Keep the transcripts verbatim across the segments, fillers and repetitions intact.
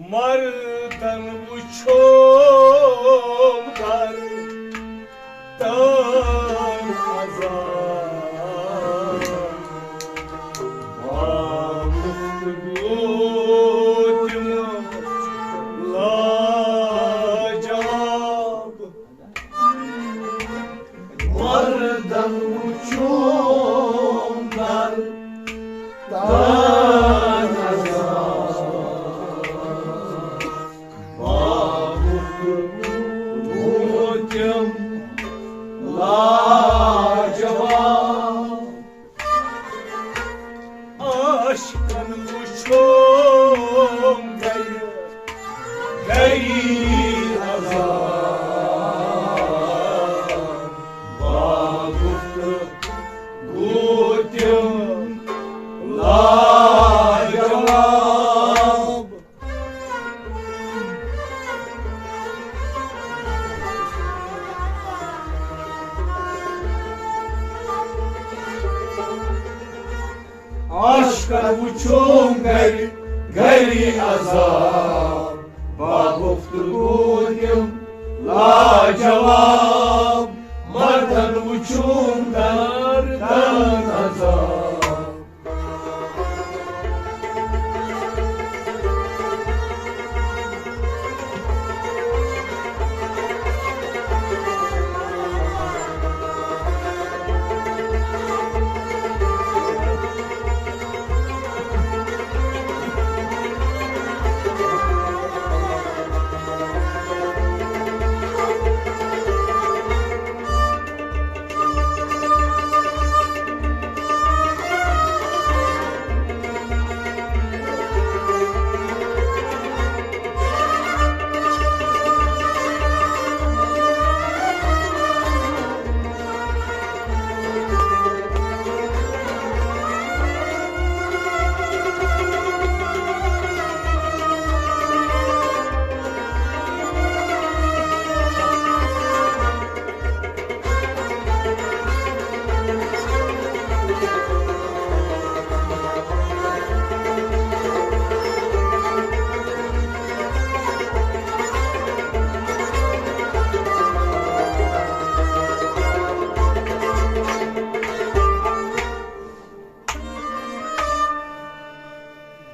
مردن وُچھوم در تن عذاب۔ آمُت گوٚو تِم لاجواب۔ مردن وُچھوم در تن عذاب۔ آمُت گوٚو تِم لاجواب۔ عاشقن وُچھوم گرِ، گری عذاب۔ باغُک گوٚو تِم لاجواب۔ عاشقن وُچھوم گرِ، گری عذاب۔ باغُک تہٕ گوٚو تِم لاجواب۔ مردن وُچھوم در تن عذاب۔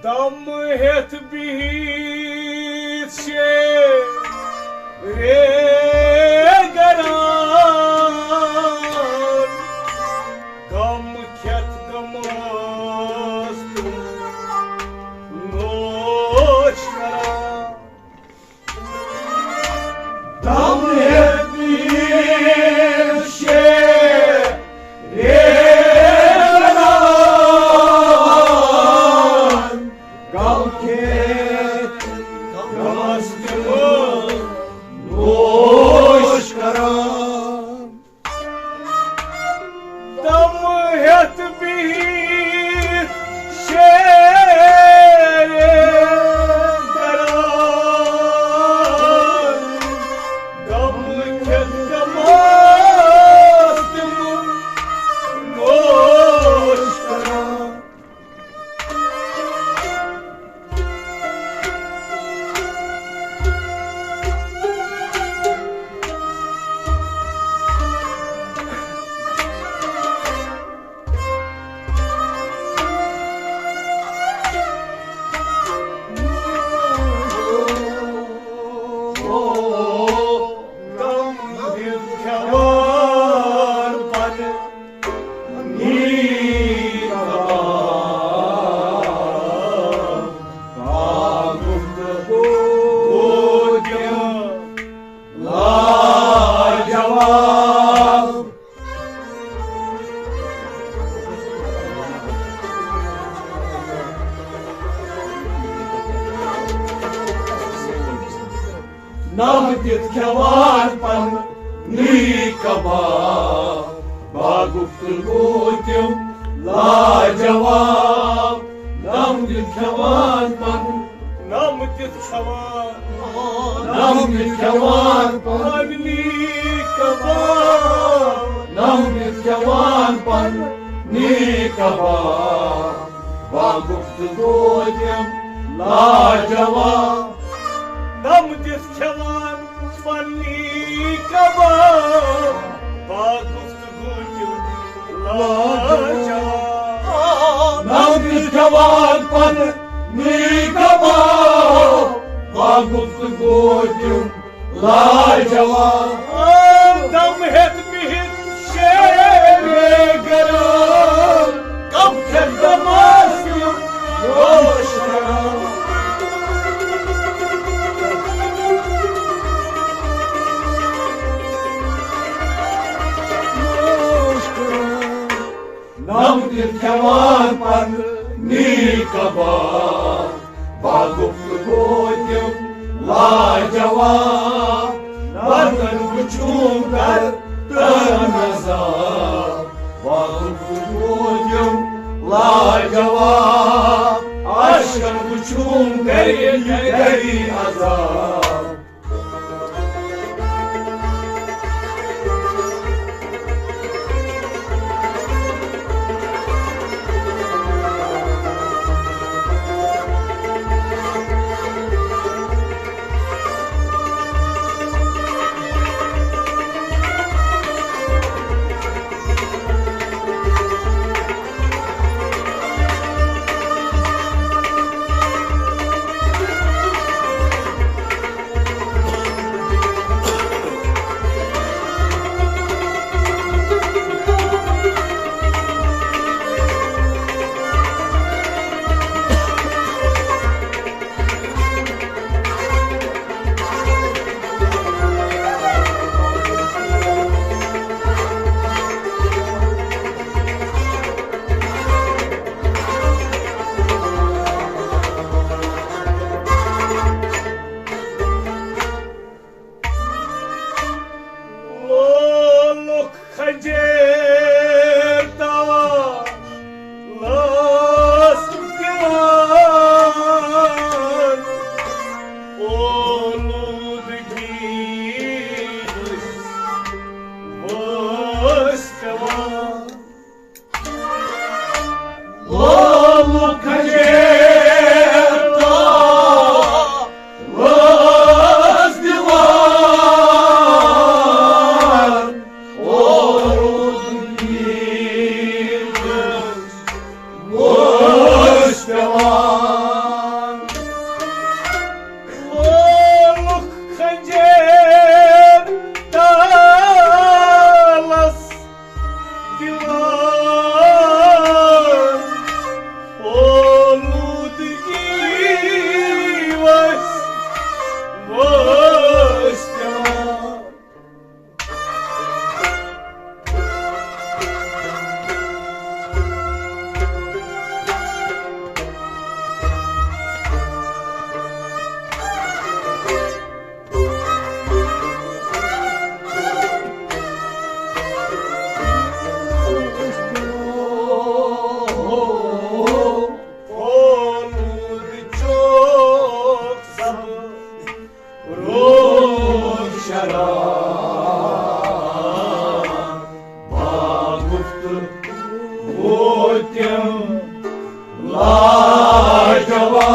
دم ہیتھ بِہِتھ شیرے گران، غم کھیتھ غماز تِم نوش کران۔ دم ہیتھ بِہِتھ شیرے گران، غم کھیتھ غماز تِم نوش کران۔ دم ہیتھ بِہِتھ شیرے گران، غم کھیتھ غماز تِم نوش کران۔ غم دِل کھٮ۪وان پتہٕ نم دِتھ کھٮ۪وان پننُے کباب، باغُک تہٕ گوٚو تِم لاجواب۔ نم دِتھ کھٮ۪وان پنُن، نم دِتھ کھٮ۪وان، نم دِتھ کھٮ۪وان پننُے کباب، نم دِتھ کھٮ۪وان پننُے کباب، باغُک تہٕ گوٚو تِم لاجواب۔ گفتگو تہِ لاجواب۔ نم تہِ کھٮ۪وان پننی کباب، با گفتگو تِم لاجواب۔ دم ہیٚتھ بِہِتھ شیرے گرم، کم کھٮ۪تھ دماس تِم گوش کران۔ نم تہِ کھٮ۪وان پننی کباب، با گفتگو تِم لاجواب۔ مردن وٕچھُم کر تن عذاب، با گفتگو تِم لاجواب۔ عاشقن وٕچھُم کر یہِ گری عذاب۔ لولُک خنجر تاوان لاس دِوان، اولوٗدگی ؤسۍ ؤسۍ پٮ۪وان۔ لولُک خنجر تاوان لاس دِوان، اولوٗدگی ؤسۍ پٮ۪وان۔ لولُک خنجر تالس دِوان، اولوٗدگی ؤسۍ ؤسۍ پٮ۪وان۔ اولوٗد چوک سب روز شراب، با گفت وہ تم لاجواب۔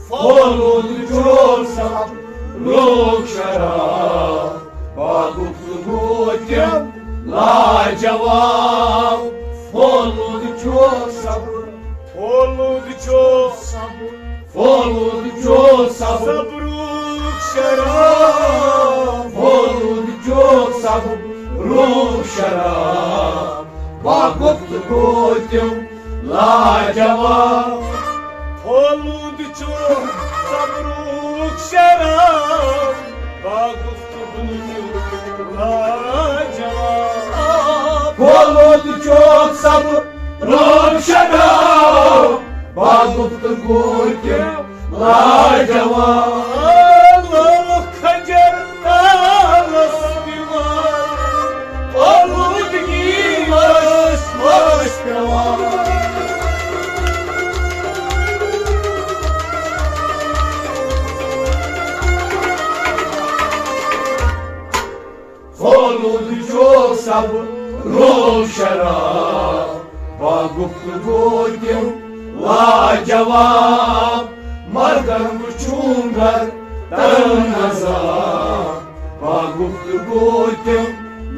فولود چوک سب روز شراب، با گفتگو تم لاجواب۔ فولود چوک سب، فولود چوک سب، فولود چوک سب، سب روز شراب۔ فولود چوک سب روز شراب، با گفتگو تم لاجواب۔ فولود چوک سب روز شراب، با گفتگو تم لاجواب۔ فولود چوک سب روز شراب، با گفتگو تم لاجواب۔ لولُک خنجر تالس دِوان، اولوٗدگی ؤسۍ ؤسۍ پٮ۪وان۔ فولود چوک سب روز شراب، با گفتگو تِم لاجواب، مردن وُچھُم گر تن عذاب۔ با گفتگو تِم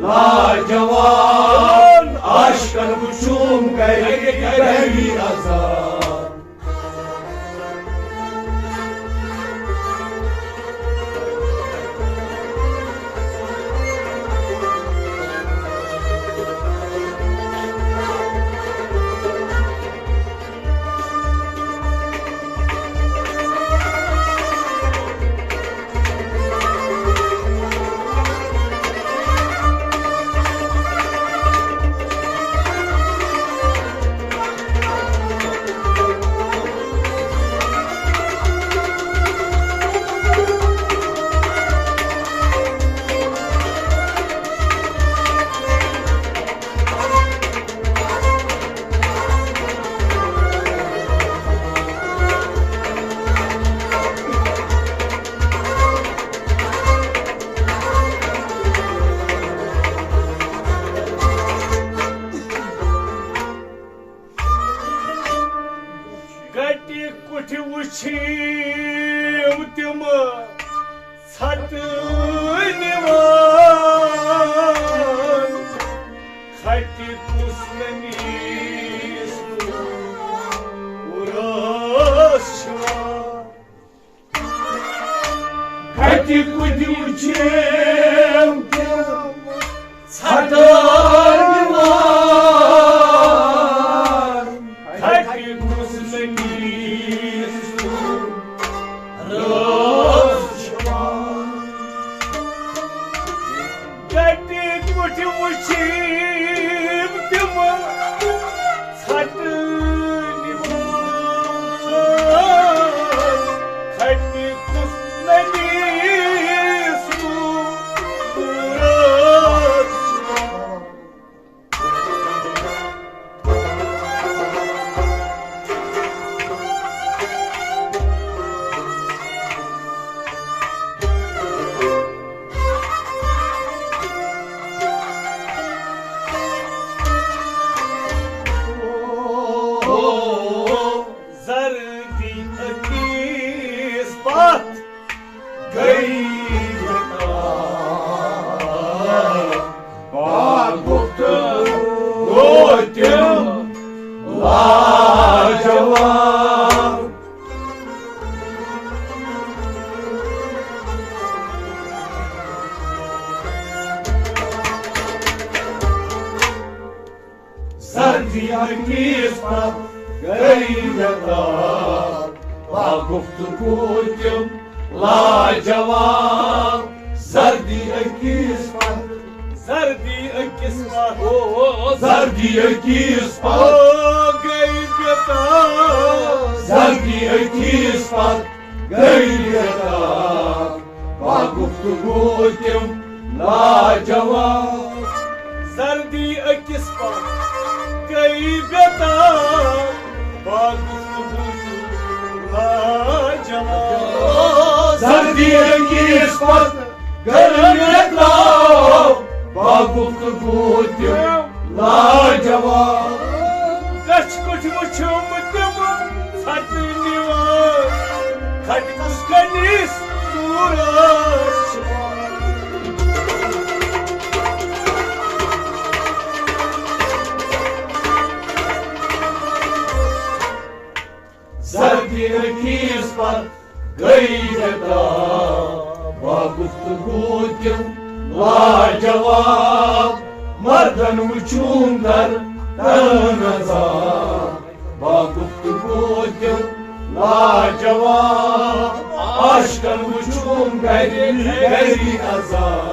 لاجواب، عاشقن وُچھُم گر گری عذاب۔ گٹہِ کُٹھۍ وُچھِم تِم ژھٹہٕ نِوان، کھٹہِ کُس نہٕ نیٖس رٲژ چھُ۔ کھٹہِ کُٹھۍ وُچھِم تِم ژھٹہٕ نِوان، کھٹہِ کُس نہٕ نیٖس رٲژ چھُ۔ گٹہِ کُٹھۍ وُچھِم تِم ژھٹہٕ نِوان، کھٹہِ کُس نہٕ نیٖس رٲژ چھُ۔ زردی أکِس پتھ گٔے یہِ کتھ۔ با گفتگو تِم لاجواب۔ زردی أکِس پتھ گٔے بے تاب، با گفتگو تِم لاجواب۔ زردی أکِس پتھ، زردی أکِس پتھ، او، زردی أکِس پتھ، او، گٔے بے تاب۔ زردی أکِس پتھ گٔے بے تاب، با گفتگو تِم لاجواب۔ زردی أکِس پتھ گٔے بے تاب، با گفتگو تِم لاجواب۔ زردی أکِس پتھ گٔے بے تاب، با گفتگو تِم لاجواب۔ گچھ کُٹھۍ وُچھِم تِم ژھٹہٕ نِوان، کھٹہِ کُس نہٕ نیٖس رٲژ چھُ۔ زردی أکِس پتھ گٔے بے تاب، با گفتگو تِم لاجواب۔ مردن وُچھُم گر تن عذاب، با گفتگو تِم لاجواب۔ عاشقن وُچھُم گری گری عذاب۔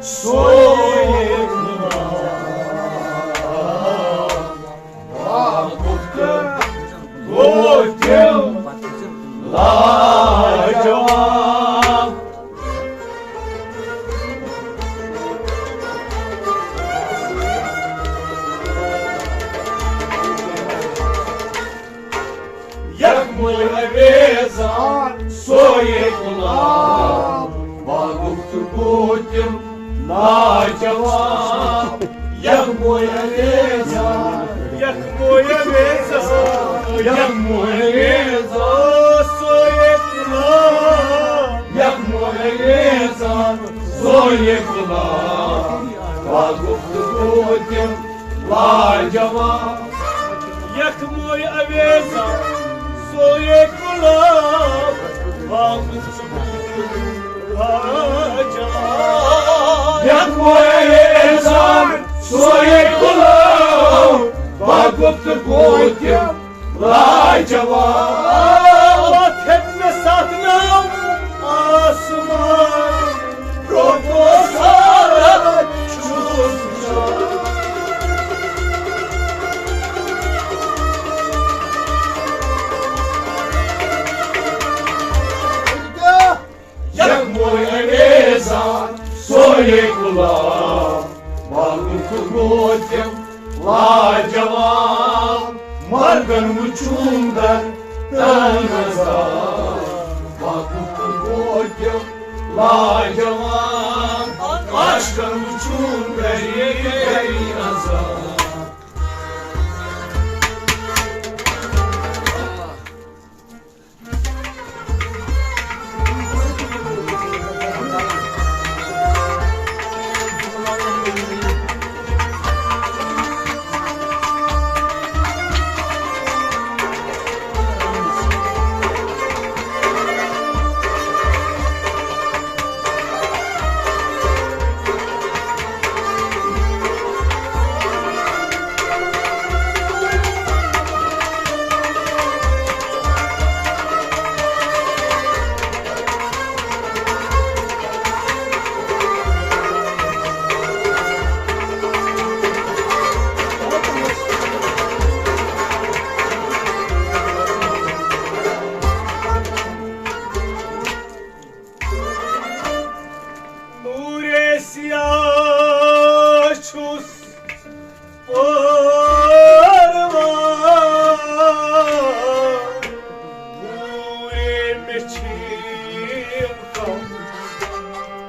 سوے غلام، باغُک تہٕ گوٚو تِم لاجواب۔ یغمہٕ اویزان سوے غلام، باغُک تہٕ گوٚو تِم لاجواب۔ یغمہٕ اویزان، یغمہٕ اویزان، یغمہٕ اویزان سوے غلام، یغمہٕ اویزان سوے غلام، باغُک تہٕ گوٚو تِم لاجواب۔ یغمہٕ اویزان سوے غلام، باغُک تہٕ گوٚو تِم لاجواب۔ یغمہٕ اویزان سوے غلام، باغُک تہٕ گوٚو تِم لاجواب۔ پتھ ہیٚتھ مےٚ ستھ ناو آسمان، روٚٹو سارا چھُس وُچھان۔ یغمہٕ اویزان سوے غلام، باغُک تہٕ گوٚو تِم لاجواب۔ مرگن وُچھُم در تن عذاب، باغُک تہٕ گوٚو تِم لاجواب۔ عاشقن وُچھُم گری گری عذاب۔ نورِ سیاہ چھُس پٲروان، نورِ مےٚ چھِ یِم کم،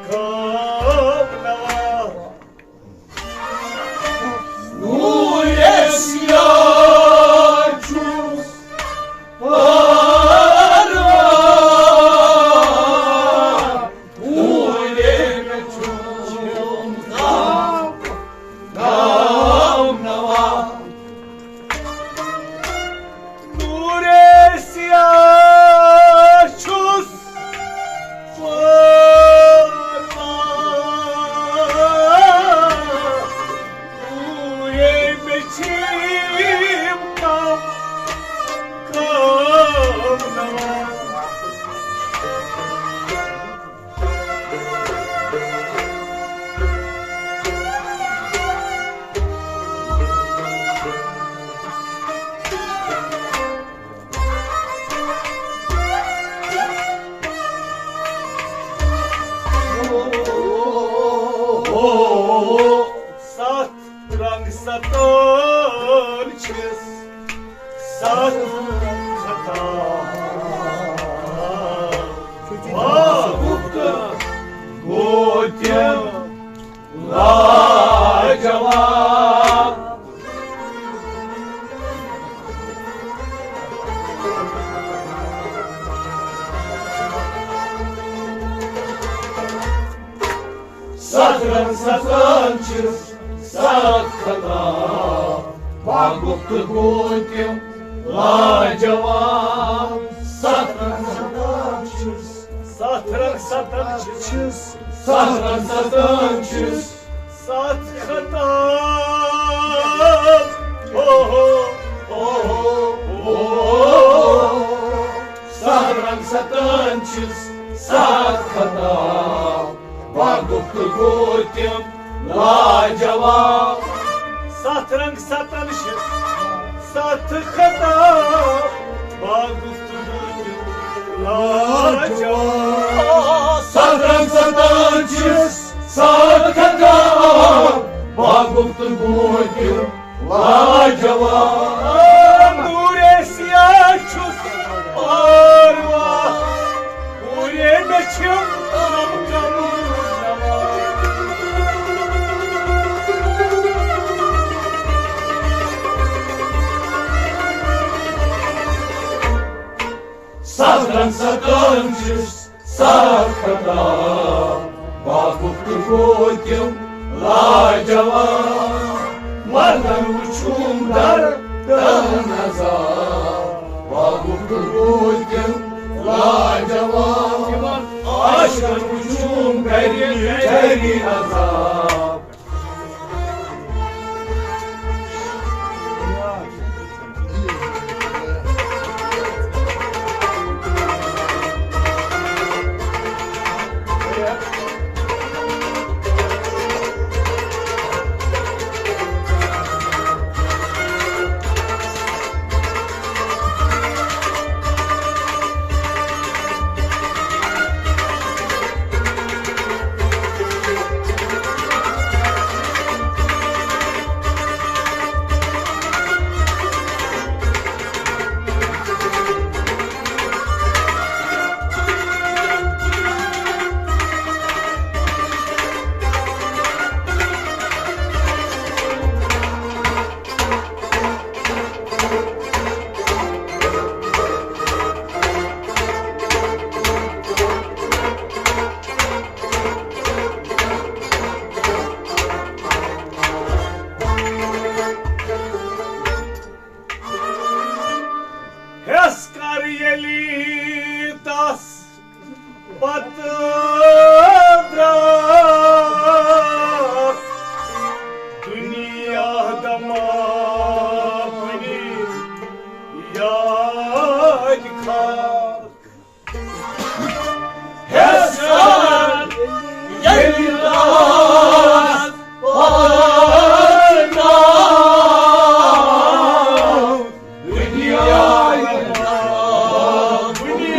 کم نوان۔ نورِ سیاہ چھُس پروان، نورِ مےٚ چھُم غم، غم نوا۔ نورِ سیاہ چھُس پروان، نورِ مےٚ چھِ یِم کم، کم نوا۔ ستھ رنگ ستان چھِس، ستھ خطا باغُک تہٕ گوٚو تِم لاجواب۔ ستھ رنگ ستان چھِس، ستھ خطا باغُک تہٕ گوٚو تِم لاجواب۔ ستھ رنگ ستان چھِس، ستھ رنگ ستان چھِس، ستھ رنگ ستان چھِس، ستھ خطا۔ اوہو، اوہو، اوہو۔ ستھ رنگ ستان چھِس، ستھ خطا با گفتگو تِم لاجواب۔ ستھ رنگ ستن چھِ ستھ خطا، با گفتگو تِم لاجواب۔ ستھ رنگ ستن چھِ ستھ خطا، با گفتگو تِم لاجواب۔ نورے سیاہ چھُس پاروان، نورے مےٚ چھِ کم کم جواب۔ ستن ستن چھِس ستھ خطا، با گفتگو تِم لاجواب۔ مردن وُچھُم در تہٕ عذاب، با گفتگو تِم لاجواب۔ عاشقن وُچھُم گرِ گرِ عذاب۔ ہیس کر ییٚلہِ تس پتہٕ درٛاس دُنیا دماغ کُنہِ یاد خاک۔ ہیس کر ییٚلہِ تس پتہٕ درٛاس دُنیا دماغ کُنہِ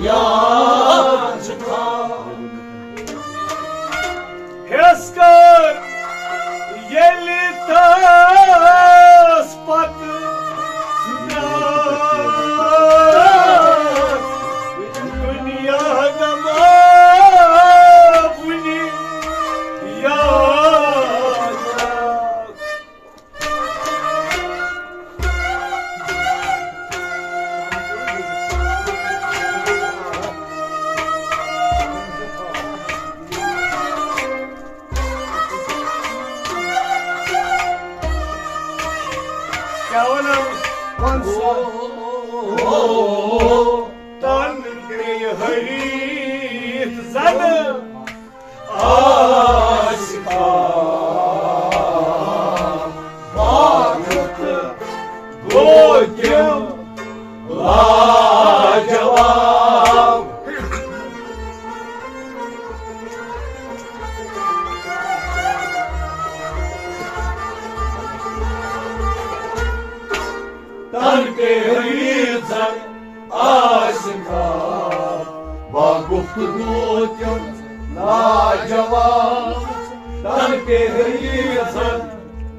یاد خاک۔ ہیس کر ییٚلہِ تس پتہٕ درٛاس دُنیا دماغ کُنہِ یاد خاک۔ کیٛاہ وَنو؟ وَن سا۔ تَن پیٚیہِ ہٲرِتھ زَنہٕ آسہِ خام، وقت گوٚو تِم لاجواب۔ تن پیٚیہِ ہٲرِتھ زَن آسہِ خام، با گفتگو تِم لاجواب۔ تن پیٚیہِ ہٲرِتھ زَن،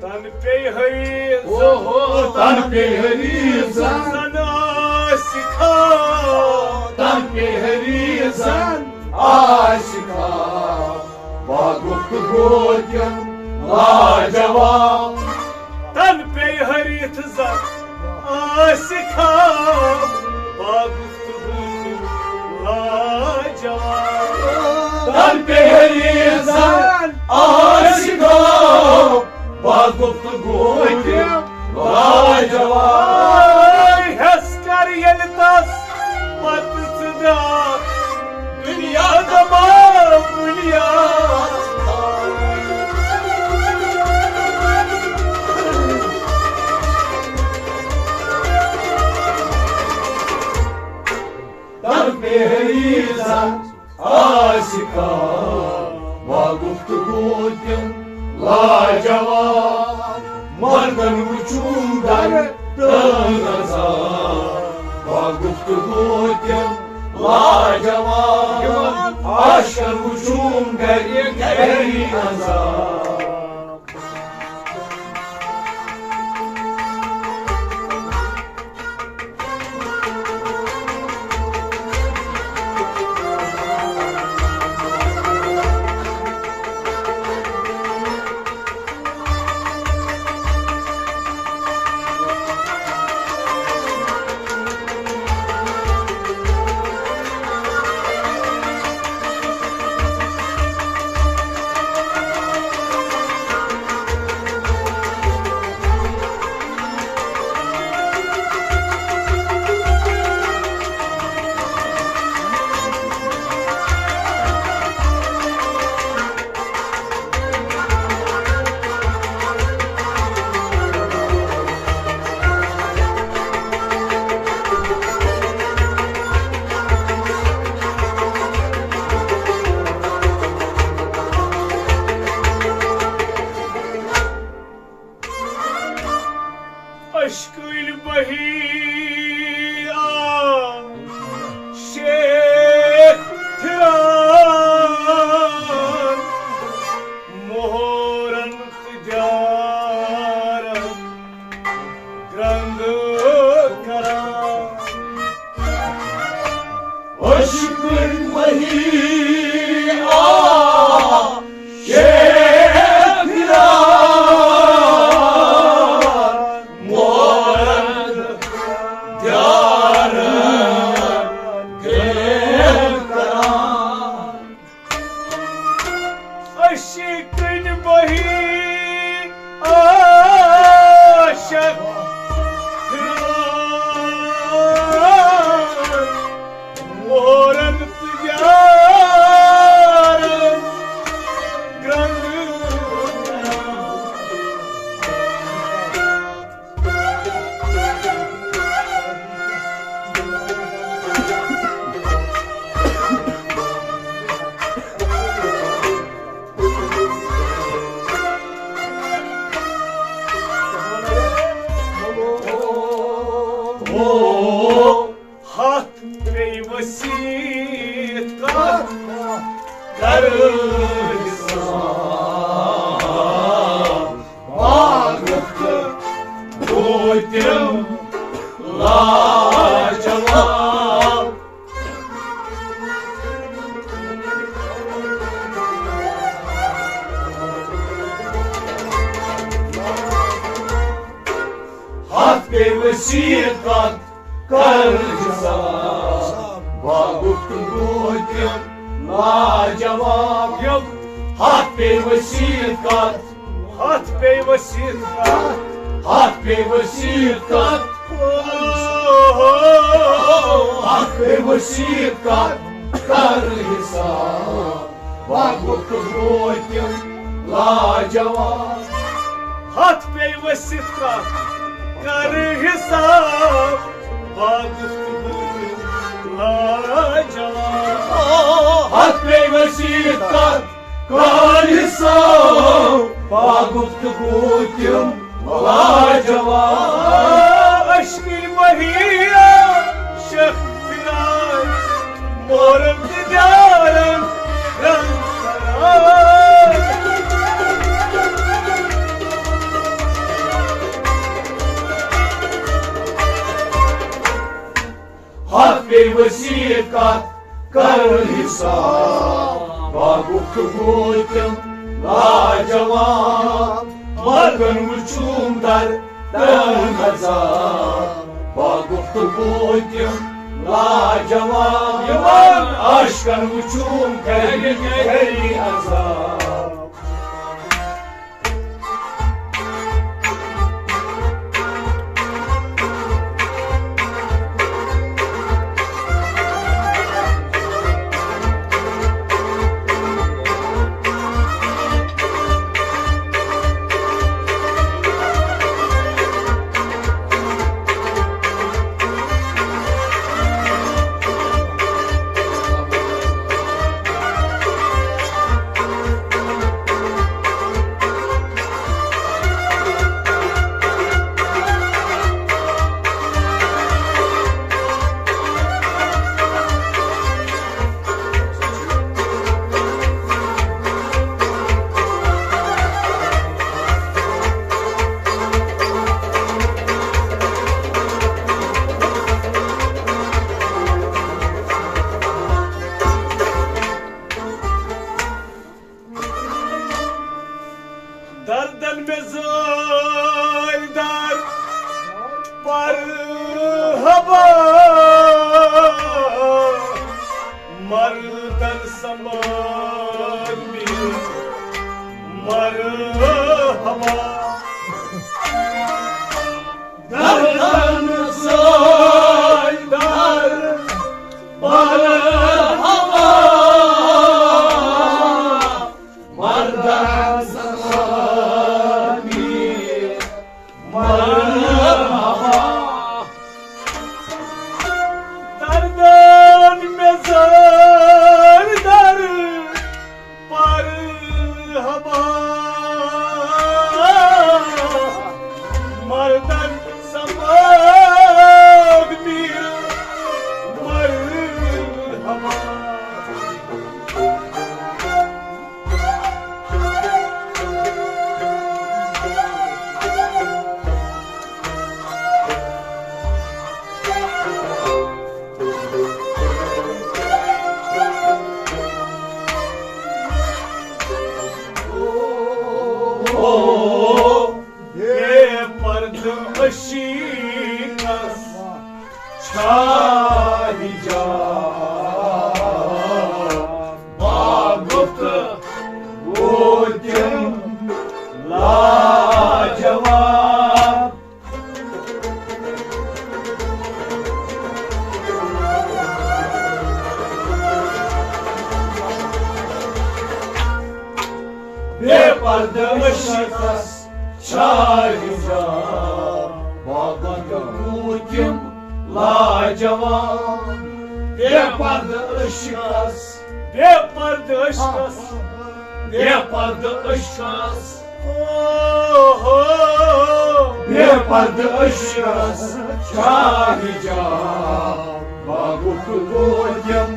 تن پیٚیہِ ہٲرِتھ زَن، اوہو، تن پیٚیہِ ہٲرِتھ زَن، زَن آسہِ خام۔ تن پیٚیہِ ہٲرِتھ زَن آسہِ خام، با گفتگو تِم لاجواب۔ تن پیٚیہِ ہٲرِتھ زَن آسہِ خام، با گفتگو تِم لاجواب۔ تن پیٚیہِ ہٲرِتھ زَن آسہِ خام، با گفتگو تِم لاجواب۔ ہیس کر ییٚلہِ تس پتہٕ ژٕ درٛاکھ دُنیا دماغ بُنیاد۔ تن پیٚیہِ ہٲرِتھ زَن آسہِ خام، تِم لاجواب، مردن وُچھُم در تہٕ نظر۔ واقف تہٕ گوٚو تِم لاجواب، عاشقن وُچھُم گرِ گرِ نظر۔ اشکٕلۍ بہی آ شیخ پھران، مۄہرن تہٕ جارن گرٛنٛد کران۔ اشکٕلۍ بہی آ شیخ پھران، مۄہرن جارن گرٛنٛد کران۔ اشکٕلۍ بہی عاشق پھران، مۄہرن تہٕ جارن گرٛنٛد۔ ہتھ پیٚیہِ وسیٖعت کتھ کرٕ حساب، واقف گوٚو تِم لاجواب۔ ہتھ پیٚیہِ وسیٖعت کتھ کر حساب، واقف گوٚو تِم لاجواب۔ یِم ہتھ پیٚیہِ وسیٖعت کتھ، ہتھ پیٚیہِ وسیٖعت کتھ، ہتھ پیٚیہِ وسیٖعت کتھ، ہتھ پیٚیہِ وسیٖعت کتھ کر حساب، واقف گوٚو تِم لاجواب۔ ہتھ پیٚیہِ وسیٖعت کتھ کر حساب، واقف گوٚو تِم لاجواب۔ ہتھ پیٚیہِ وسیٖعت کتھ کر حساب، واقف گوٚو تِم لاجواب۔ اشکٕلۍ بہی آ شیخ پھران، مۄہرن تہٕ جارن گرٛنٛد کران۔ ہتھ پیٚیہِ وسیٖعت کتھ کر حساب، واقف گوٚو تِم لاجواب۔ مردن وُچھُم در تہٕ نظر، واقف گوٚو تِم لاجواب۔ یِمن عاشقن وُچھُم گرِ گرِ عذاب۔ دردن مےٚ زٲلۍ در پر ہبا، مردن سمبال مےٚ مرحبا۔ دردن زٲلۍ در پر ہبا، مردن سمبال مےٚ مرحبا۔ دردن مےٚ زٲلۍ در پر ہبا، مردن سمبال مےٚ مرحبا۔ بے پردٕ عشیٖقس چھا حجاب، باگُفتگو تِم لاجواب۔ بے پردٕ عشقس چھا حجاب، باغن گوٗتِم لاجواب۔ بے پردٕ عشقس، بے پردٕ عشقس، بے پردٕ عشقس، او ہو۔ بے پردٕ عشقس چھا حجاب، باغُک گوٗتِم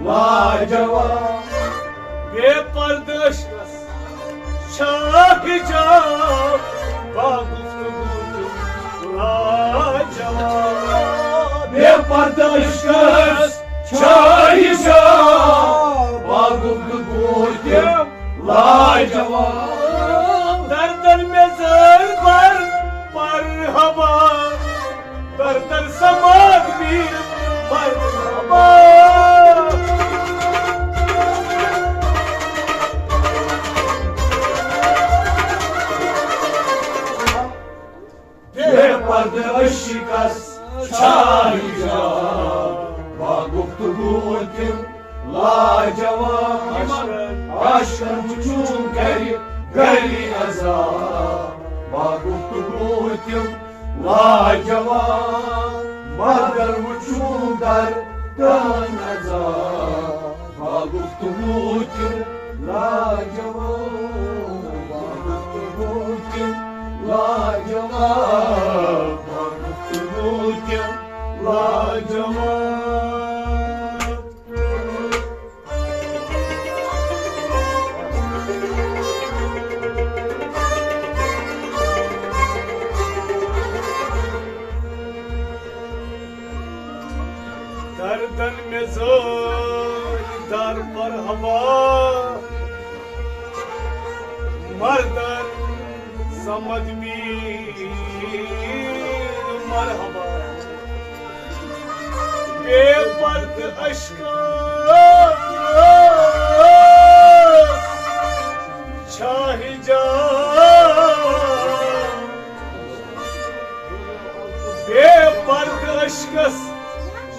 لاجواب۔ بے پردٕ عشقس چھا حجاب، باغُک گوٗتِم لاجواب۔ بے پردٕ عشقس چھا حجاب، باغُک گوٗتِم لاجواب۔ دردن مےٚ زٲلۍ بر پر ہبا، دردن سمبال مےٚ مرحبا۔ بے پردٕ عشقس چھا حجاب، باگُفتگو تِم لاجواب۔ عاشقن وُچھُن گرِ گرِ عذاب، باگُفتگو تِم لاجواب۔ مگر وُچھُن در تن عذاب، باگُفتگو تِم لاجواب، باگُفتگو تِم لاجواب، باگُفتگو تِم لاجواب۔ دردن مےٚ زٲلۍ در پر ہبا، مردن سمبال مےٚ مرحبا۔ بے پردٕ عشقس چھا حجاب، بے پردٕ عشقس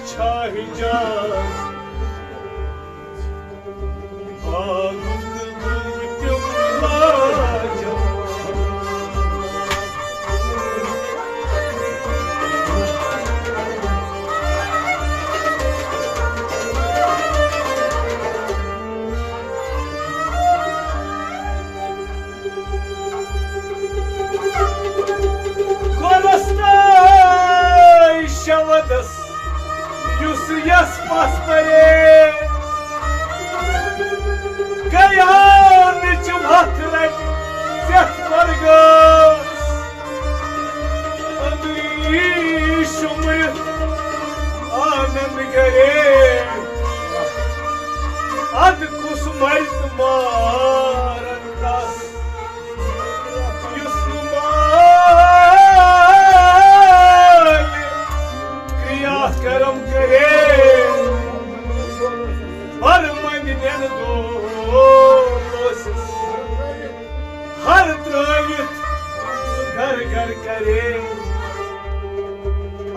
چھا حجاب۔ گۄڈس تہٕ شودس یُس یس پس پرے، گیان چھ وتھ رٹ ژیتھ پرگاس۔ أنٛدری شُمرِتھ آنند گرے، ادٕ کُس مرِ تہٕ مارن کس۔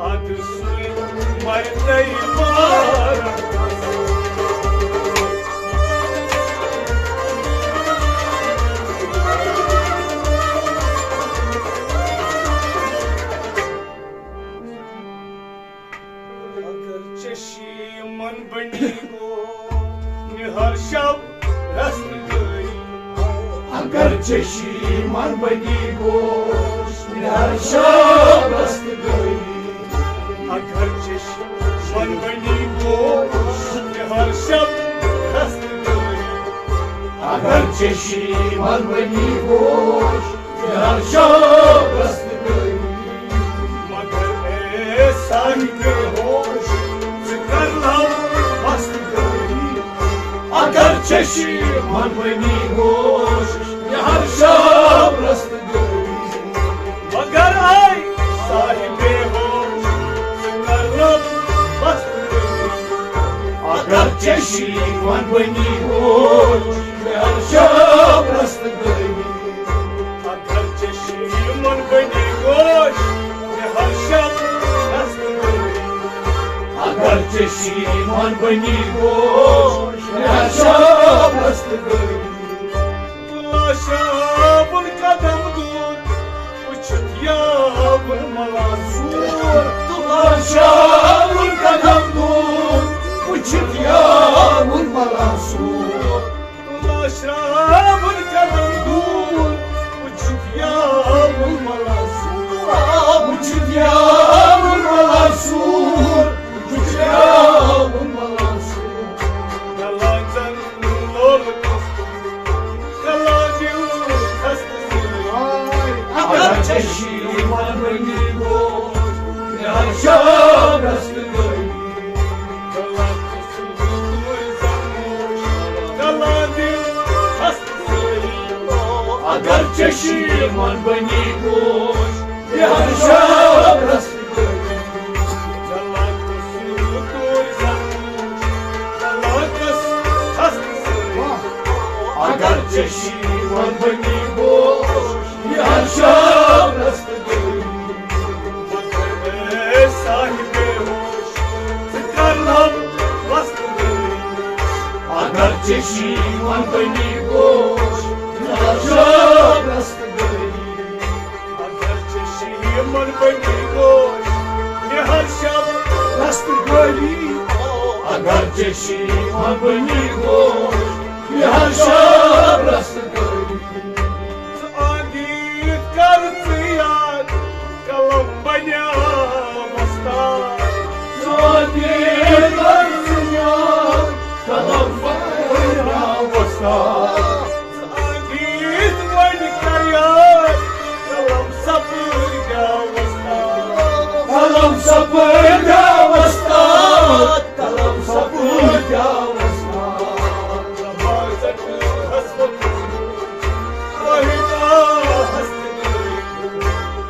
ادٕ سُے مرتٕے بار۔ اگر چشی من بنی گوش نہار شب رست گئی۔ اگر چشی من بنی گوش نہار شب رست گئی۔ اگر چشی من بنی گوش نہار شب رست گئی۔ اگر چشی من بنی گوش نہار شب رست گئی۔ مگر اے صاحب ہوش، ژٕ کر لب مست گٲری۔ اگر چشی من بنی گوش نہار شب رست گئی۔ مگر اے صاحب ہوش، ژٕ کر لب مست گٲری۔ اگر چشی من بنی گوش نہار شب رست گئی۔ اگر چشی من بنی گوش نہار شب رست گئی۔ اگر چشی من بنی گوش نہار شب رست گئی۔ لاشاوُن قدم دور وٕچھِتھ یاوُن ملاسور۔ لاشاوُن قدم دور وٕچھِتھ یاوُن ملاسور۔ لاشراوُن قدم دور وٕچھِتھ یاوُن ملاسور۔ وٕچھِتھ یاوُن ملاسور۔ وٕچھِتھ یاوُن ملاسور۔ کلانزن لول کلانیو خست۔ اگر چشی من بنی گوش نہار شب رست گئی۔ اگر چشی من بنی گوش نہار شب رست گئی۔ اگر چشی من بنی گوش نہار شب رست گئی۔ اگر چشی من بنی گوش نہار شب رست گئی۔ اگر چشی من بنی گوش نہار شب رست گئی۔ اگر چشی من بنی گوش نہار شب رست گئی۔ ژٕ آنگیت کر ژٕ یاد، قلم بنیو وۄستاد۔ ژٕ آنگیت کر ژٕ یاد، قلم بنیو وۄستاد۔ ژٕ آنگیت وۄنۍ کر یاد، قلم سپٕدیو وۄستاد۔ قلم سپٕدیو وۄستاد۔ قلم سپٕدیو وۄستاد۔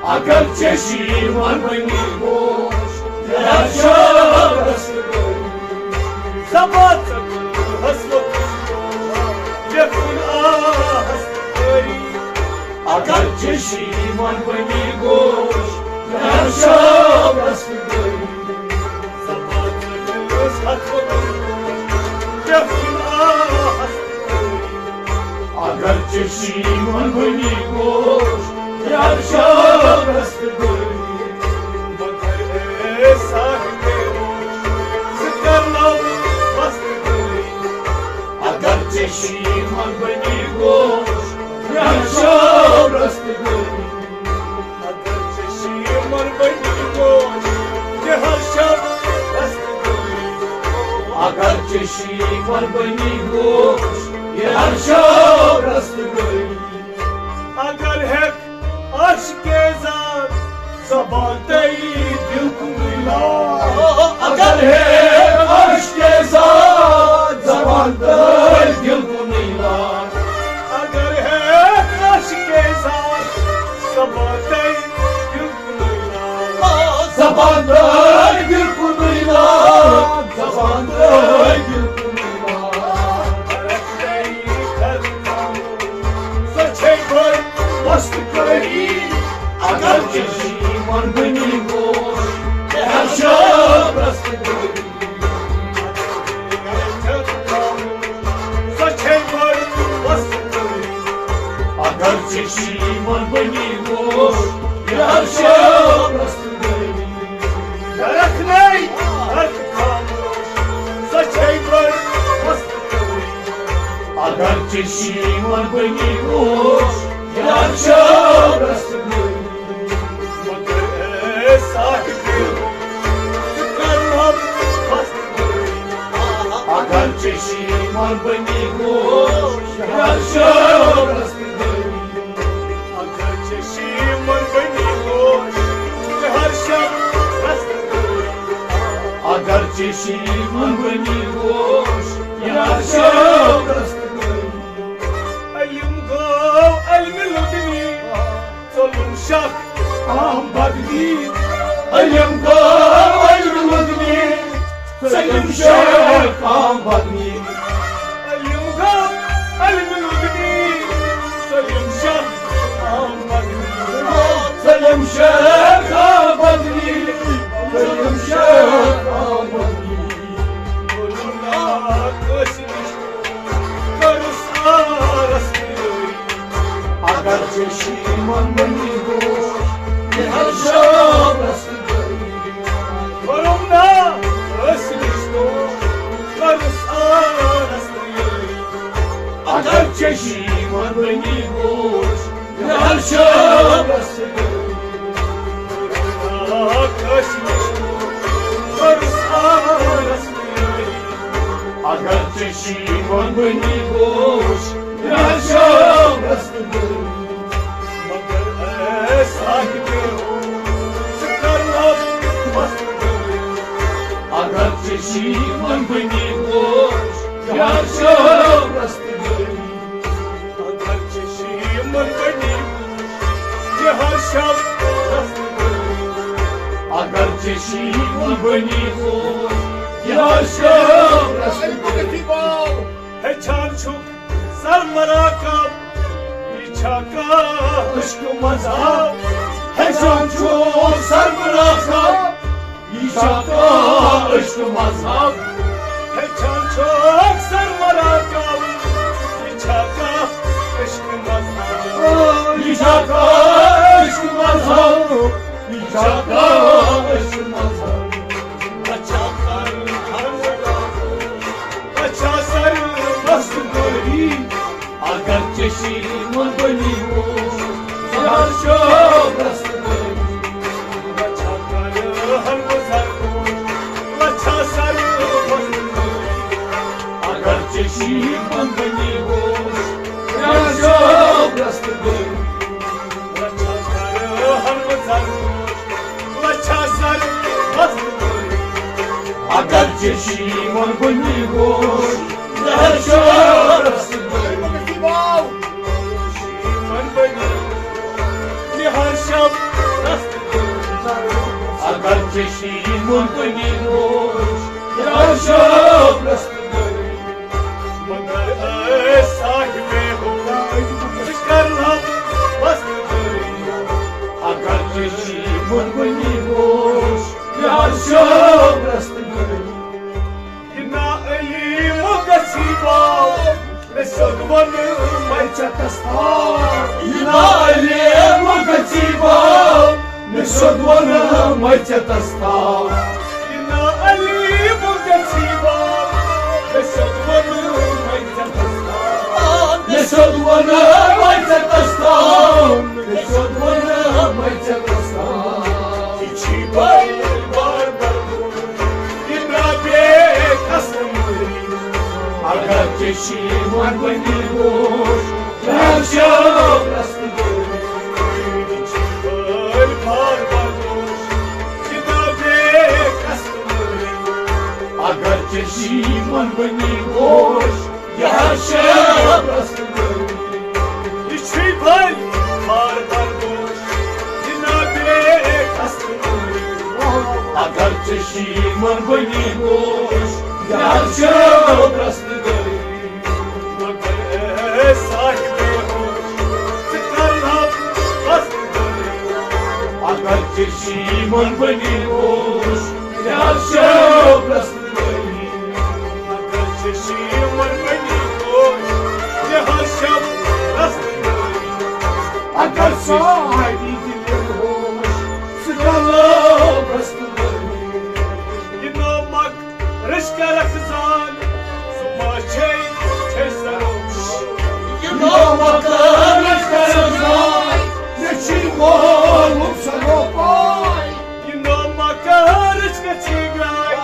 اگر چشی من بنی گوش نہار شب رست گئی۔ زبان حسرت لیکن آہست گئی۔ اگر چشی من بنی گوش نہار شب رست گئی۔ اگر چشی من بنی گوش نہار شب رست گئی۔ مگر اے صاحب ہوش، ژٕ کر لب مست گئی۔ اگر چشی من بنی گوش نہار شب رست گئی۔ اگر چشی من بنی گوش نہار شب رست گئی۔ اگر چشی من بنی گوش نہار شب رست گئی۔ اگر ہیکھ عاشق زاد زبان تئی دل کُنُے لال۔ اگر ہیکھ عاشق زاد زبان تئی دل کُنُے لال۔ اگر ہیکھ عاشق زاد زبان تئی دل کُنُے لال۔ زبان تئی دل کُنُے لال۔ زبان تئی دل کُنُے لال۔ سۄ چھے بٔڑ مست کٲری۔ گرچہ شیٖمن بنی گوش، تہِ ہر شب رست گٔے۔ سۄ چھے بٔڑ وست گٔے۔ اگرچہ شیٖمن بنی گوش، تہِ ہر شب رست گٔے۔ درخنَے ہر خاموش، سۄ چھے بٔڑ وست گٔے۔ اگرچہ شیٖمن بنی گوش، تہِ ہر شب رست گٔے۔ مگر اے صاحب، ژٕ کر لب وست گٔے۔ اگرچہ شیٖمن بنی گوش، تہِ ہر شب رست گٔے۔ اگرچہ شیٖمن بنی گوش، تہِ ہر شب رست گٔے۔ اگرچہ شیٖمن بنی گوش، تہِ ہر شب رست گٔے۔ علم گوٚو علمِ لدنی، ژوٚلُم شاہ عام بدنی۔ علم گوٚو علمِ لدنی، ژوٚلُم شاہ عام بدنی۔ علم گوٚو علمِ لدنی، ژوٚلُم شاہ عام بدنی۔ ژوٚلُم شاہ عام بدنی، ژوٚلُم شاہ عام بدنی۔ کوٚرُم ناو کٲنٛسہِ نِش، کٔرٕس آرس تیٲری۔ اگرچہ شیٖمن بنی گوش، تہِ ہر شب رست گٔے۔ کوٚرُم ناو کٲنٛسہِ نِش، کٔرٕس آرس تیٲری۔ اگرچہ شیٖمن بنی گوش، تہِ ہر شب رست گٔے۔ کوٚرُم ناو کٲنٛسہِ نِش، کٔرٕس آرس تیٲری۔ اگرچہ شیٖمن بنی گوش، تہِ ہر شب رست گٔے۔ مگر اے صاحب، ژٕ کر لب وست گٔے۔ اگرچہ شیٖمن بنی گوش، تہِ ہر شب رست گٔے۔ اگرچہ شیٖمن بنی گوش، تہِ ہر شب رست گٔے۔ اگرچہ شیٖمن بنی گوش، تہِ ہر شب رست گٔے۔ ہیٚچھان چھُکھ سرمراقب، یہِ چھا کانٛہہ عشق مذہب؟ ہیٚچھان چھُکھ سرمراقب، یہِ چھا کانٛہہ عشق مذہب؟ ہیٚچھان چھُکھ سرمراقب، یہِ چھا کانٛہہ عشق مذہب؟ یہِ چھا کانٛہہ عشق مذہب؟ یہِ چھا کانٛہہ عشق مذہب؟ اچھا سر، بس گوری۔ اگرچہ شیٖمن بنی گوش، تہِ ہر شب رست گٔے۔ اچھا سر، بس گوری۔ اگرچہ شیٖمن بنی گوش، تہِ ہر شب رست گٔے۔ اگرچہ شیٖمن بنی گوش، تہِ ہر شب رست گٔے۔ شیٖمن بنی گوش، تہِ ہر شب رست گٔے۔ اگرچہ شیٖمن بنی گوش، تہِ ہر شب رست گٔے۔ مگر اے صاحب ہوش، ژٕ کر لب وست گٔے۔ اگرچہ شیٖمن بنی گوش، تہِ ہر شب رست گٔے۔ یہِ ناعلیم گژھی باو، مےٚ سیوٚد وَنہٕ مَے ژےٚ تَس تھاو۔ یہِ ناعلیم گژھی باو، مےٚ سیوٚد وَنہٕ مَے ژےٚ تَس تھاو۔ یہِ ناعلیم گژھی باو، مےٚ سیوٚد وَنہٕ مَے ژےٚ تَس تھاو۔ مےٚ سیوٚد وَنہٕ مَے ژےٚ تَس تھاو۔ مےٚ سیوٚد وَنہٕ مَے ژےٚ تَس تھاو۔ یہِ چھی بٔلۍ بار بار یہِ درٛاو بے قسم۔ اگرچہ شیٖمن بنی گوش، تہِ ہر شب رست گٔے۔ یہِ چھی بٔلۍ بار بار یہِ درٛاو بے قسم۔ اگرچہ شیٖمن بنی گوش، تہِ ہر شب رست گٔے۔ یہِ چھی بٔلۍ بار بار گوش، یہِ درٛاو بے قسم۔ اگرچہ شیٖمن بنی گوش، تہِ ہر شب رست گٔے۔ مگر اے صاحب ہوش، ژٕ کر لب وست گٔے۔ شیٖمن بنی گوش، یہِ حظ چھِ پرٛستہٕ گٲڑی۔ اگر چھِ شیٖمن بنی گوش، یہِ حظ چھِ پرٛستہٕ گٲڑی۔ اگر ساڑی دِلہِ ہوش، سُہ کلہٕ پرٛستہٕ گٲڑی۔ یہِ نومک رشکہ رکھ زان، سُہ ما چھے، چھے سروپاے۔ یہِ نومک رشکہ رکھ زان، مےٚ چھُے معلوم سروپاے۔ یہِ نومک رشکہ چھی گاے،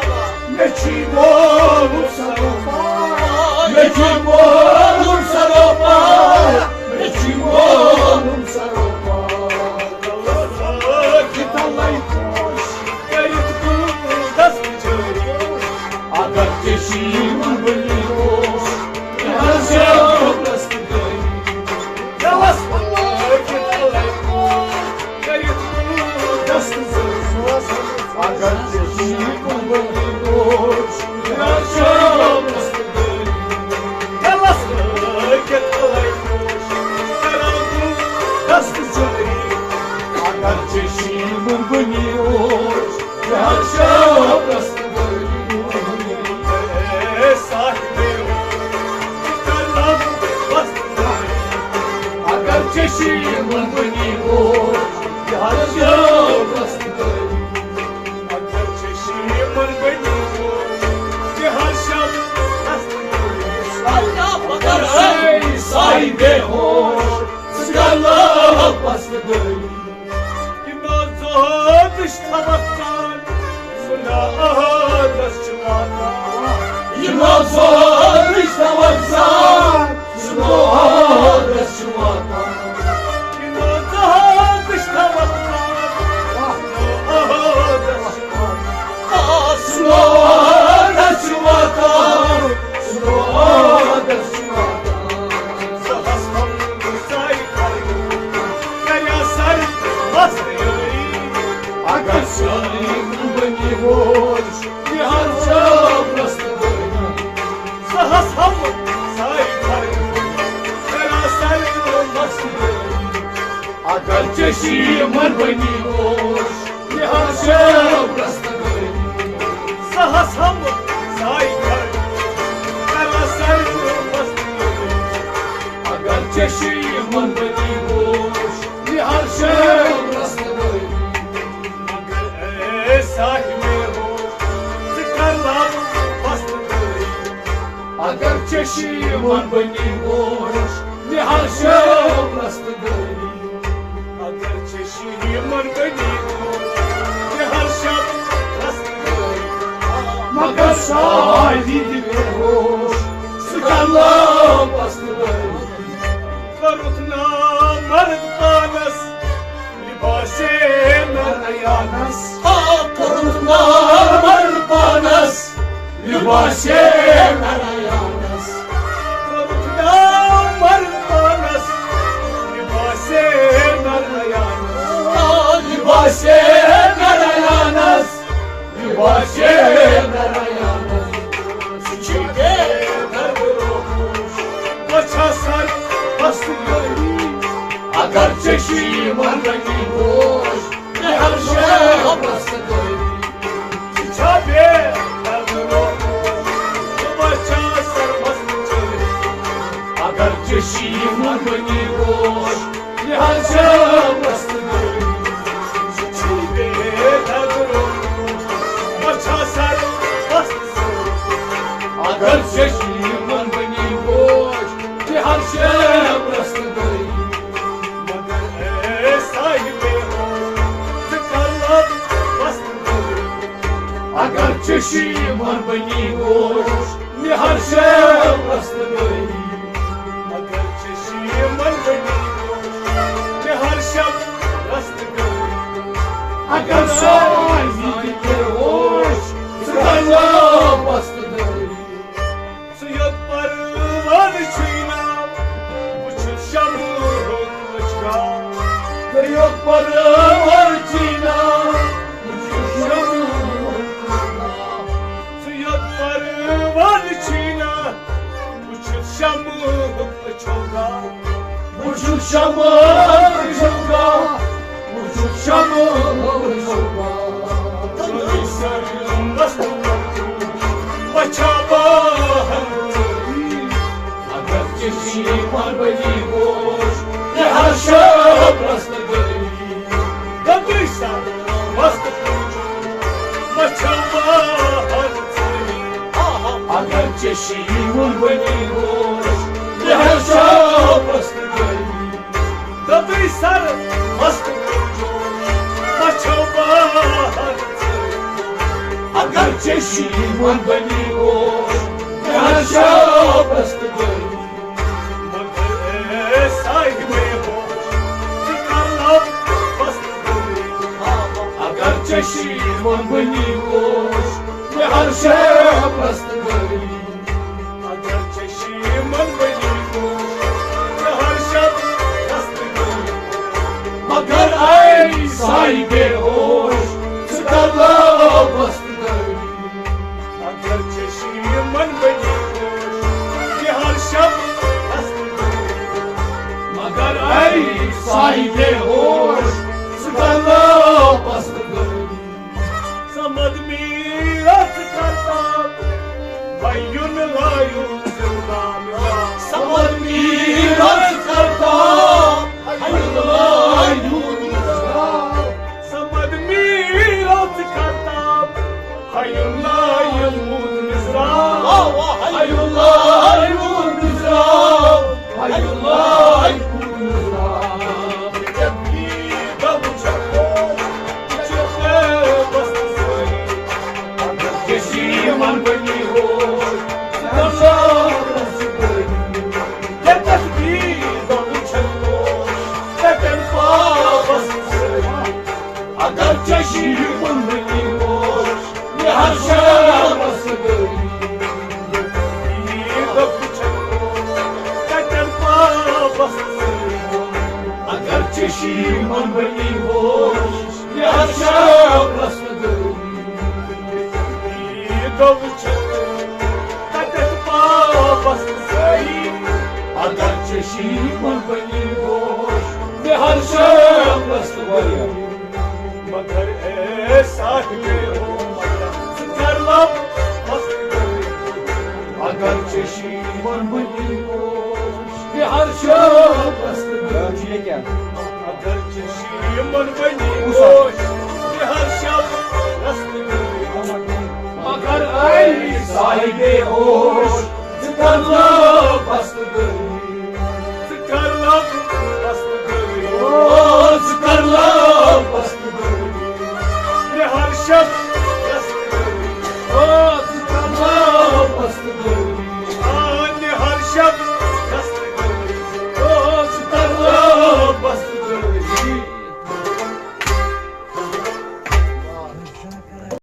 مےٚ چھُے معلوم سروپاے۔ مےٚ چھُے معلوم سروپاے۔ مےٚ چھُے معلوم سروپاے۔ کٔرِتھ گُلہٕ دست جٲری۔ اگر ژےٚ شیٖمن بنی گوش، یہِ حظ چھِ پرٛستہٕ گٲڑی۔ دلس لٲگِتھ لگوش، کٔرِتھ گُلہٕ دست جٲری۔ اگر ژےٚ شیٖمن بنی گوش، یہِ حظ چھِ پرٛستہٕ گٲڑی۔ دلس لٲگِتھ لگوش، کران گُلہٕ دست جٲری۔ اگر ژےٚ شیٖمن بنی گوش، یہِ حظ چھِ پرٛستہٕ گٲڑی۔ اے صاحبِ ہوش، ژٕ کر لب پستہٕ گٲڑی۔ اگر ژےٚ شیٖمن بنی گوش، یہِ حظ چھِ پرٛستہٕ گٲڑی۔ اگر ژےٚ شیٖمن بنی گوش، یہِ حظ چھِ پرٛستہٕ گٲڑی۔ اللہ اکبر۔ اے صاحبِ ہوش، ژٕ کر لب پستہٕ گٲڑی۔ یہِ نازُک چھُ تھاوان کان، سُہ ناز چھُ واتان۔ یہِ نازُک چھُ تھاوان کان، سُہ ناز چھُ واتان۔ یہِ نازُک چھُ تھاوان کان، سُہ ناز چھُ واتان۔ سُہ ناز چھُ واتان، سُہ ناز چھُ واتان۔ زہس ہم ساے کرِ، کریا سر مست یٲری۔ اگر سٲری بنی ہوش، یہِ حظ چھِ پرٛستہٕ گٲڑی۔ زہس ہم ساے کرِ، کریا سر مست یٲری۔ اگر ژےٚ شیٖمن بنی ہوش، یہِ حظ چھِ پرٛستہٕ گٲڑی۔ زہس ہم ساے کرِ، کریا سر مست یٲری۔ اگر ژےٚ شیٖمن بنی ہوش، یہِ حظ چھِ پرٛستہٕ گٲڑی۔ مگر اے صاحبِ ہوش، ژٕ کر لب پستہٕ گٲڑی۔ اگر ژےٚ شیٖمن بنی ہوش، یہِ حظ چھِ پرٛستہٕ گٲڑی۔ اگر ژےٚ شیٖمن بنی ہوش، یہِ حظ چھِ پرٛستہٕ گٲڑی۔ مگر ساڑی دِلہِ ہوش، سُہ کر لب پستہٕ گٲڑی۔ کوٚرُتھ نامرد پانس، لباسِ نریانس۔ آ، کوٚرُتھ نامرد پانس، لباسِ نریانس۔ کوٚرُتھ نامرد پانس، لباسِ نریانس۔ آ، لباسِ نریانس۔ یہِ باسے نارایانس، سُہ چھُ بے درد رومُت۔ بہٕ چھَس سر پستہٕ گٲڑی۔ اگر ژےٚ چھُے یِمن رنگی ہوش، مےٚ ہر شے پستہٕ گٲڑی۔ ژٕ چھا بے درد رومُت؟ بہٕ چھَس سر پستہٕ گٲڑی۔ اگر ژےٚ چھُے یِمن رنگی ہوش، یہِ حظ چھِ پستہٕ گٲڑی۔ سُہ چھُے بے درد رومُت۔ بہٕ چھَس سر پستہٕ گٲڑی۔ اگر ژےٚ چھُے یِمن رنگی ہوش، یہِ حظ چھِ پستہٕ گٲڑی۔ مگر اے صاحبِ ہوش، ژٕ کر لب پستہٕ گٲڑی۔ اگر ژےٚ چھُے یِمن رنگی ہوش، یہِ حظ چھِ پستہٕ گٲڑی۔ اگر ژےٚ چھُے یِمن رنگی ہوش، یہِ حظ چھِ پستہٕ گٲڑی۔ اگر ساے یہِ تہِ ہوش، ژٕ کر لب پستہٕ گٲڑی۔ ژٕ یوت پروانہٕ چھُے نا، بہٕ چھُس شمعہٕ ہیوٚن لٔچھکان۔ ژٕ یوت پروانہٕ چھُے نا، بہٕ چھُس شمعہٕ ہیوٚن لٔچھکان۔ ژٕ یوت پروانہٕ چھُے نا، بہٕ چھُس شمعہٕ ہیوٚن لٔچھکان۔ بہٕ چھُس شمعہٕ ہیوٚن لٔچھکان۔ بہٕ چھُس شمعہٕ ہیوٚن یِمن بنی گوش، یہِ ہر شب رستہٕ گٔے۔ گٔے سر مست مچھو باہر ژٔلۍ۔ اگر چشی یِمن بنی گوش، یہِ ہر شب رستہٕ گٔے۔ گٔے سر مست مچھو باہر ژٔلۍ۔ اگر چشی یِمن بنی گوش، یہِ ہر شب رستہٕ گٔے۔ مگر اے صاحبِ ہوش، ژٕ کر لب بس۔ اگر چشی یِمن بنی گوش، یہِ ہر شب رستہٕ گٔے۔ اگر چشی یِمن بنی گوش، یہِ ہر شب رستہٕ گٔے۔ مگر اے صاحبِ ہوش، ژٕ کر لب بس۔ اگر چشی یِمن بنی گوش، یہِ ہر شب رستہٕ گٔے۔ مگر اے صاحبِ ہوش، ژٕ کر لب بس۔ سمد میرا ژٕ کر لب، بیُن لایُن زِندان۔ سمد میرا ژٕ کر لب، بیُن لایُن زِندان۔ سمد میرا ژٕ کر لب، بیُن لایُن زِندان۔ واہ، واہ، بیُن لایُن زِندان۔ بیُن لایُن زِندان۔ اگر چشی یِمن بنی گوش، یہِ ہر شب رستہٕ گٔے۔ اگر چشی یِمن بنی گوش، یہِ ہر شب رستہٕ گٔے۔ اگر چشی یِمن بنی گوش، یہِ ہر شب رستہٕ گٔے۔ مگر اے صاحبِ ہوش، ژٕ کر لب مست۔ اگر چشی یِمن بنی گوش، یہِ ہر شب رستہٕ گٔے۔ اگر چشی یِمن بنی گوش، یہِ ہر شب رستہٕ گٔے۔ مگر اے صاحبِ ہوش، ژٕ کر لب مست۔ ژٕ کر لب